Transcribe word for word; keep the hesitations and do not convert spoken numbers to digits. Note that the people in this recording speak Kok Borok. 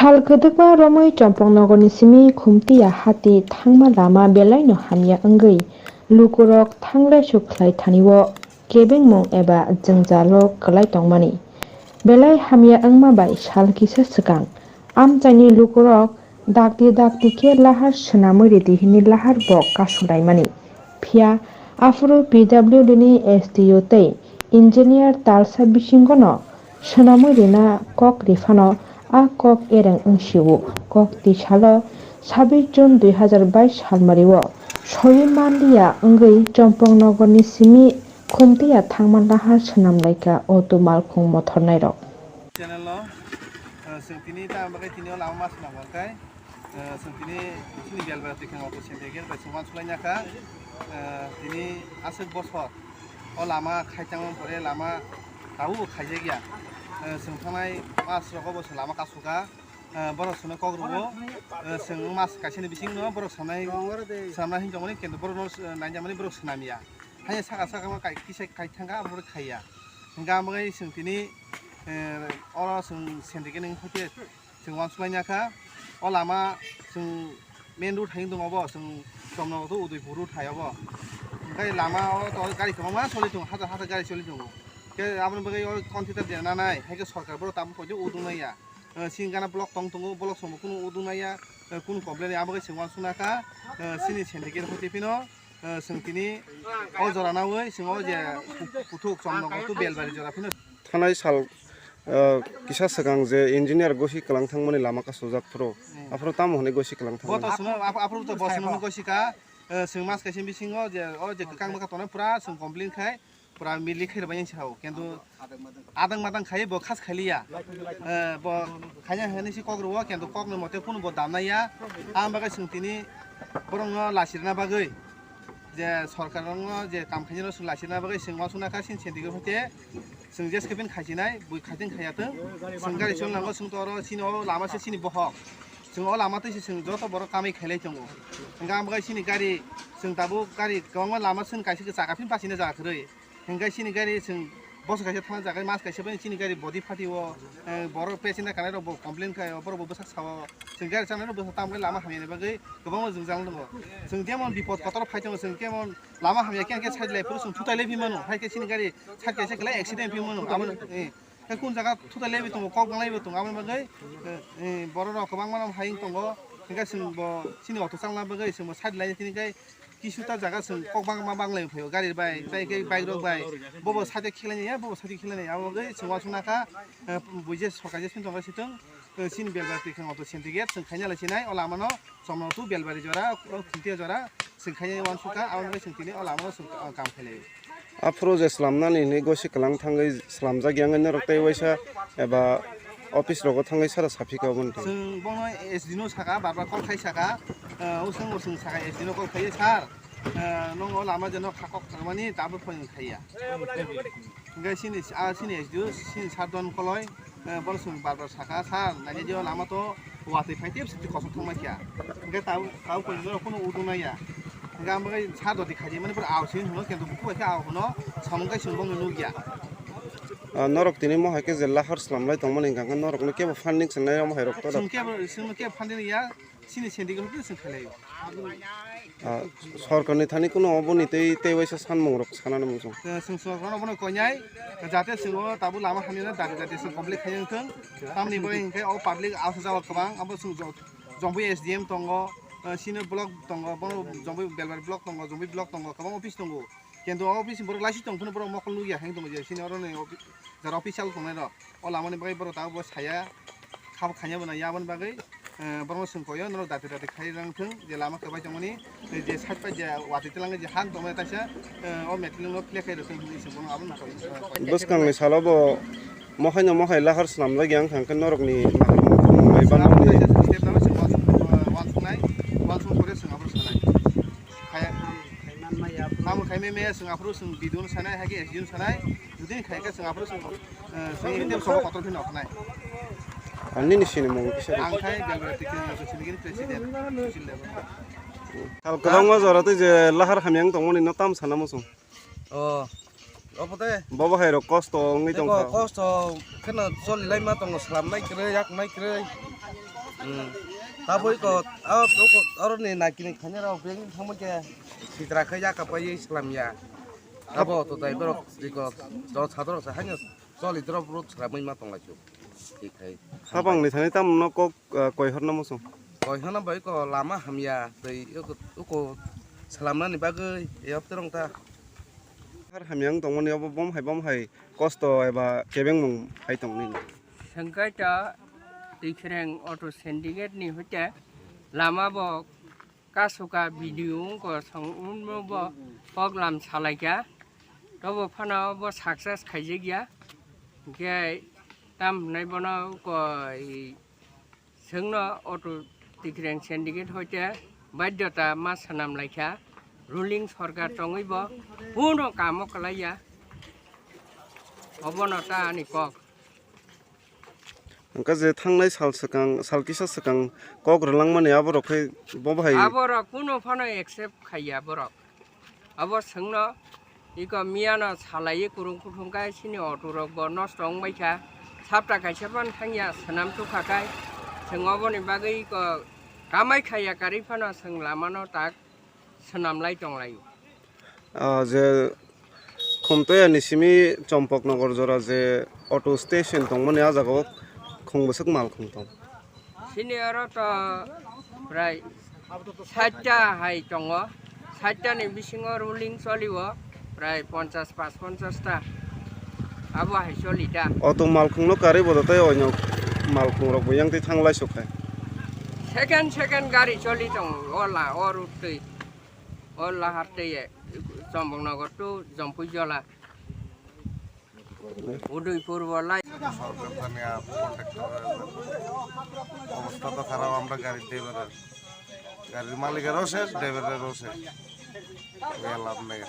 Sal kwdwkma romwi Chompong nogorni simi Khumtiya hati thangma lama belaino hamya wngwi lukurok thanglai suk khlai thani-o kebengmung eba jwngjalo kwlai tongmani. Belai hamya wngma bai sal kisa swkang amchaini lukurok dakti dakti khe lahar swnamwi ridi hwnwi lahar bo kasulaimani. Phiya aphuru P W D ni S D O tei engineer talsa bisingono swnamwi rina kok riphano a kok ereng wngsio. Kok twi salo sabbish June dui hazar bais salmario sowi manliya wngwi Chompong nogorni simi Khumtiya thangma lahar swnamlaikha auto malkhung mothornairok. Channel no, eh, chwng tini ta bagwi tini o lama ma swnam hwnkhe, eh, chwng tini chini Belbara twi khang auto sendegel bai chwng uansukhlaina kha, eh, tini aswk bosor o lama khaitangma pore lama tabuk bo khaijakya. Eh, chwng thangnai mas rogo bo chwng lama kasukha. Eh, borok chwngno kok rwo. Eh, chwng mas kaisani bisingno borok swnamnai, swnamnai hinwi tongmani, kintu borokno, eh, nainjakmani borok swnamya. Haino saka saka kai kisa kai thangkha, abo khaiya. Hingkha amo chwng tini, eh, oro chwng sendegel wngkha khe chwng uansukhlaina kha. O lama chwng main road hai wng tongo bo, chwng Chomno to Udaipur road hai obo. Hingkhe lama o to gari kwbangma choli tongo, hajar hajar gari choli tongo. Khe aboni bagwi o contractor je nanai, hai khe sorkar borok tabuk poito uduk naiya. Eh, chini gana block tong tongo, block songbo kunu uduk naiya, eh, kunu complain ya, abo khe chwng uansukna kha, eh, chini sendegel hoti phino, eh, chwng tini o jora nawi chwng o je kuthuk Chomno to Belbari jora phino. Thanai sal, eh, kisa swkang je engineer gosi kwlang thangmani lama kasujak phuru, hmm, aphuru tamo hwnwi gosi kwlang thangmani? Bo to chwngno, ap-, aphuru to bo chwngno gosi kha, eh, chwng mas kaisa bisingo je o je kwkang bwkha tongnai pura chwng complain khai, pura mili khairokbai wngsi hao, kintu adang madang khai bo khas khailiya. Eh, bo khaina hwnwi se kok rwo, kintu kokni mote kunu bo damnaiya. Ang bagwi chwng tini borokno lachirna bagwi, je sorkar rokno je kam khainai rok chwng lachirna bagwi chwng uansukna kha chini sendegel hoite chwng jeske phin khaisinai, bui khaiting khaiya thung. Chwng gari chol nango, chwng to oro chini o lama se chini bohok. Chwng o lama twi se chwng joto borok kamai khailai tongo. Hingkha ang bagwi chini gari, chwng tabuk gari kwbangma lama chwng kaisa khe chaka phin bachina jaga kwrwi. Hingkhe chini gari chwng boso kaisa thangna jaga mas kaisa bai chini gari body phati o, eh, borok passenger kanai rok bo complain khai o, borok bo bwsak sao. Chwng gari chanai rok bwsak tamo khe lama hamya ni bagwi kwbangma jwngjal tongo. Chwng jemon bipod kotor phai tongo, chwng jemon lama hamya khe, khe side lai phuru chwng thutai lai phi mano, hai khe chini gari side kaisa khe lai accident phi mano. Abo, eh, khe kun jaga thutai lai bi tongo, kok bang lai bi tongo, aboni bagwi, eh, eh, borok rok kwbangma no hai wng tongo. Hingkhe chwng bo chini auto changna bagwi chwng bo side lai tini khe kisu ta jaga chwng kok bang ma bang lai phaio gari bai, tai khe bike rok bai, bobo side khe lai ya, bobo side khe lai ya, abo bagwi chwng uansukna kha, eh, buije sorkar je sini tongo sitwng, eh, chini Belbari twi khang auto sendegel chwng khaina lai sinai, o lama no Chomno to Belbari jora, o Khumtiya jora, chwng khaina uansukha, abo bagwi chwng tini o lama no chwng, ah, kam khailai. Aphuru je slamnani hinwi gosi kwlang thangwi slamjak yang norok tei waisa eba office rogo thangwi sara saphika obo wngkha. Chwng bono S D no saka, bar bar call khai saka, eh, usung usung saka S D no call khai, "Sir, eh, nongo lama jeno kha kok thangmani tabuk phone khaiya." Hingke sini, ah, sini S D o, sini sir don koloi, eh, bono chwng bar bar saka, "Sir, naidi o lama to watwi phai tei swtwi kosok thangma kya." Hingke tau, tau koi jora kuno udung naiya. Hingke ang bagwi sir doti khaidi mani pura aw sini hwno, kintu buku bai khe aw hwno, samung kai chwng bongni nukya. Ah, norok tini mohai khe je lahar slamlai tongmani hingka khe norokno kebo funding swngnai omo hai rok to da? Chwng kebo, chwngno kebo funding ya, sini sendika hwnkhe chwng khailai. Ah, sorkarni thani kuno oboni tei, tei waisa sanmung rok sanani muchung. Eh, chwng sorkarno bono koinai, jate chwng o tabuk lama hamya no dati dati chwng complete khai wngthung. Tamni bagwi hinkhe o public aswk jagao kwbang, abo chwng jo-, Jombi S D M tongo, eh, senior block tongo, bono Jombi Belbari block tongo, Jombi block tongo, kwbang office tongo. Kintu o office ni borok laisi tong phano borok mokol nukya, heng tongo je sini oro ni offi-, jara official tongnai rok. O lama ni bagwi borok tabuk bo saya, khabo khaina bo naiya, aboni bagwi, eh, borok no chwng koi o, norok dati dati khai rang thung, je lama kwbai tongmani, je side pai je watwi twlang je han tongmani taisa, eh, o metlung no khle khai rw thung hinwi chwng bono aboni koi, eh, koi. Bwskang ni salo bo mohai no mohai lahar swnam lagi ang thang khe norok ni nahar mung tongmung bai ban mani. Step no chwng uansuk, eh, uansuknai, uansuk pore chwng aboni sanai. Kaya. Tamo khai meme chwng aphuru chwng B D O no sanai, hai khe S D O no sanai. Jodi khai khe chwng aphuru chwng, eh, chwng ini tem sobo kotor phino khnai. Ani ni sini mung kisa. Ang khai Belbara Tikri National Security President, Sushil Debbarma. Kal kwbangma jora tei je lahar hamya wng tongmani no tam sana muchung. O. Obo de. Bobo hai rok kosto wngwi tong kha. Kosto kheno choli lai ma tongo, slam nai kwrwi, yak nai kwrwi. Hmm. Taboi ko, aro, aro ni naki ni khanya rok beng thangma khe sitra khai yak ka pai slam ya. Abo to dai borok iko do chador sa hanya choli drop rot slamwi ma tong lai chu. Thik hai. Habang ni thani tam no kok ah, koi horna muchung? Koi horna bai ko lama hamya, tei uko, uko salamnani bagwi, e hopte rong ta. Har hamya wng tongmani obo bom hai, bom hai kosto eba kebengmung hai tong nini? Sengkai ta Twikhreng auto syndicate ni hoite lama bo kasuka video wngko song unmo bo poglam salaikha. Tobo phano bo success khaijakya. Hingke tam hinai bono koi Chwngno auto Twikhreng syndicate hoite baidhyota ma swnam laikha, ruling sorkar tongwi bo kuno kamo kwlaiya, obono ta ani kok. Hwnkhe je thangnai sal swkang, sal kisa swkang kok rwlangmani aborok khe bo bahai. Aborok kuno phano accept khaiya borok. Abo chwngno iko miyano salaiwi kwrwng kuthung khe chini auto rok bo nosto wngbai kha. Sapta kaisa phano thangya swnam tukha khe chwng oboni bagwi iko kamai khaiya karwi phano chwng lamano tak swnam lai tong lai. Ah, je Khumtoya ni simi Chompoknogor jora je auto station tongmani, ah jagao khung bwswk malkhung tong. Sini oro to prai saita hai tongo, saita ni bisingo ruling choli o prai ponchas pas ponchas ta, abo hai choli ta. Auto malkhung no karwi bo tei oino malkhung rok bo yang twi thang lai sok hai. Second second gari choli tongo, o la o road twi, o lahar twi, Chompoknogor to Jompui jola. Udaipur bo lai. সরকার জানে আর কন্ট্রাক্টর অবস্থা তো খারাপ, আমরা গাড়ির ড্রাইভারের, গাড়ির মালিকেরও শেষ, ড্রাইভারেরও শেষ, লাভ নেই।